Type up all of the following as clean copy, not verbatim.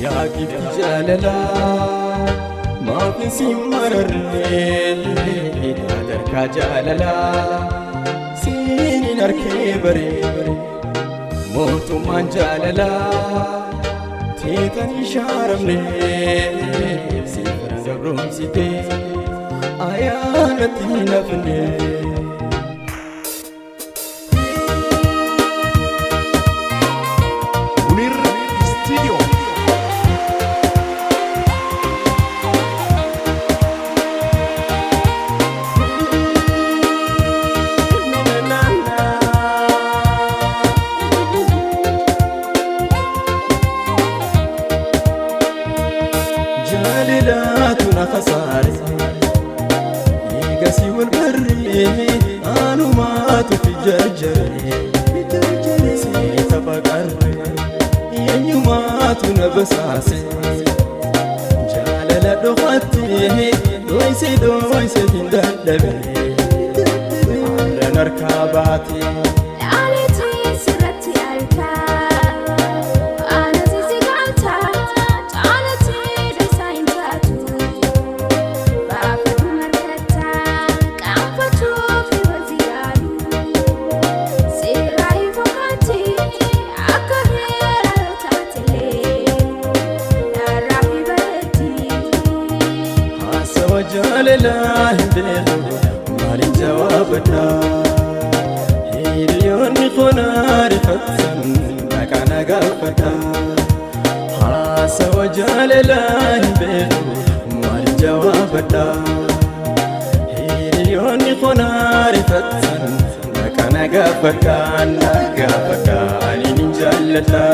Yaa gifti jaalalaa maaf isin mararree sadarkaa jaalalaa siinin harkee baree mootummaan jaalalaa teetanii shaaramne siifana gabroomsitee ayyaanatti hin hafne. Munir Studio. Jaalalaatu na kasaare eegasii wal barree anumaatu fi jarjare seeta baqarre eenyumaatu na basaase jaalala dhokattee dhoyse dhoyse hin dadhabe har'an harkaa baate. Dhaaleetii sirratti argaa, aanasi si galtaa, caalatii dhiisaa hin taatu. Baafatu markataa, qaanfachuuf hojii yaalu. Seeraa ifookaatti akka heera taatelee, narraa fi bareetti. Haasawa jaalalaa hin beeku maaliin jawaabadha? Hiriyoonni konaa rifattan maqaa na gaafadha. Haasawa jaalalaa hin beeku maaliin jawaabadha? Hiriyoonni konaa rifattan maqaa na gaafadha na gaafadha ani nin jaalladha.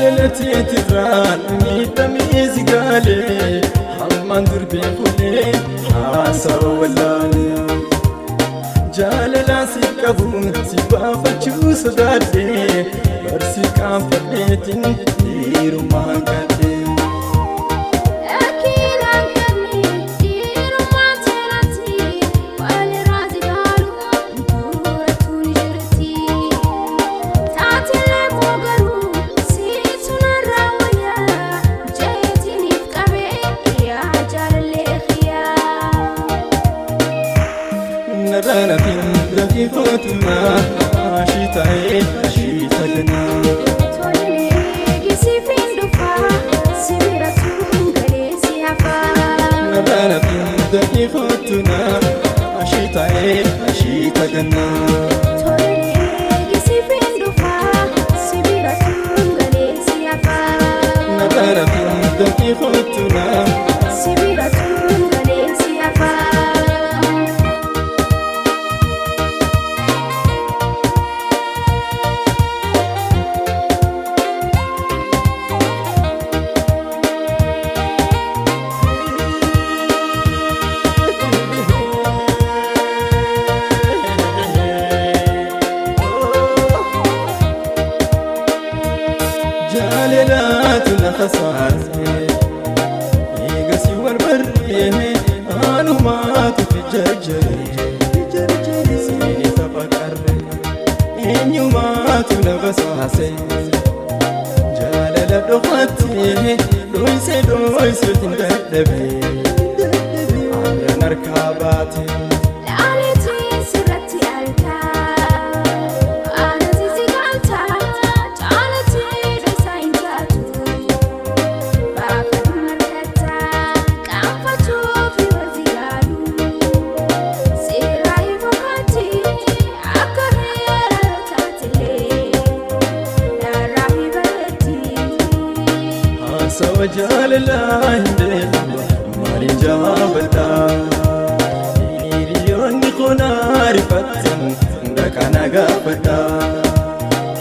Jaalalateetirraan miidhamee si gaalee hammaan dur beekulee haasawa wallaalee. Jaalalaa si qabuun si baafachuu sodaadhee barsi qaanfadheetiin dhiirummaan gadhee. Akiilaan kenni dhiirummaa seenatti walirraa zigaalu durattuu ni jirti. Taatelee koo garuu siitu narraa wayyaa jeetiniif qabee yaa jaalallee xiyyaa. Narraanatiin daqiiqootumaa ashii ta'ee ashii taganaa. Tolee gisiifin dhufaa sibira tun galee si hafaa. Narraanatiin daqiiqootumaa ashii ta'ee ashii taganaa. Tolee gisiifin dhufaa sibira tun galee si hafaa. Narraanatiin daqiiqootumaa. Sibira tun galee si hafaa. Jaalalaatu na kasaase eegasii wal barree anumaatu fi jarjare seeni tapha qarre eenyumaatu na basaase jaalala dhokattee dhoyse dhoyse hin dadhabe har'an harkaa baate. Dhaaleetii sirratti argaa, aanasi si galtaa, caalatii dhiisaa hin taatu. Baafatu markataa, qaanfachuuf hojii yaalu. Seeraa ifookaatti akka heera taatelee, narraa fi bareetti. Haasawa jaalalaa hin beeku maaliin jawaabadha? Hiriyoonni konaa rifattan dhaqaa na gaafadha.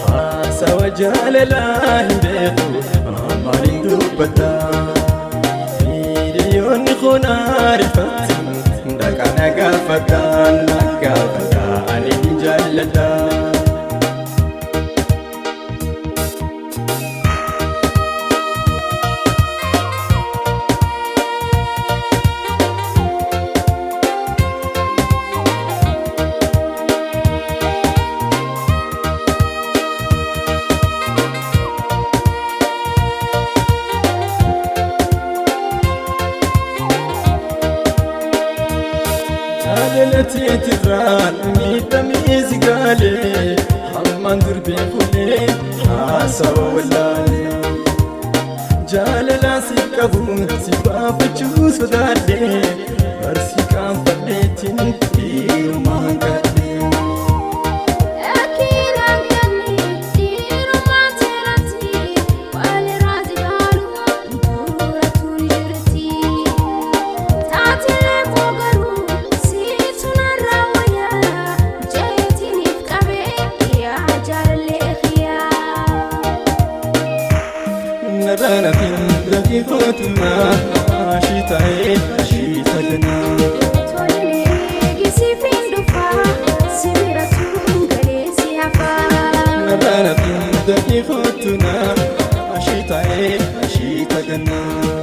Haasawa jaalalaa hin beeku maaliin dubbadha? Hiriyoonni konaa rifattan Na gaafadha, na gaafadha, ani hin jaalladha. Jaalalateetirraan miidhamee si gaalee hammaan durbee fuulee haasawa wallaalee. Jaalala si qabu si baafachuu sodaadhee barsi qaanfadheetiin dhiirumaan kadhee. Akiraan kanni dhiirummaa seeratti walirraa zigaalu dura jirti. Taatilee koo garuu siitu narraa wayyaa jeetiniif qabee yaa jaalallee xiyyaa. Narraan hafin dafii kootumaa ashii taa'ee ashii taganaa. Tolinee gisiifin dhufaa sibira tuun galee si hafaa. Narraan hafin dafii kootumaa ashii taa'ee ashii taganaa.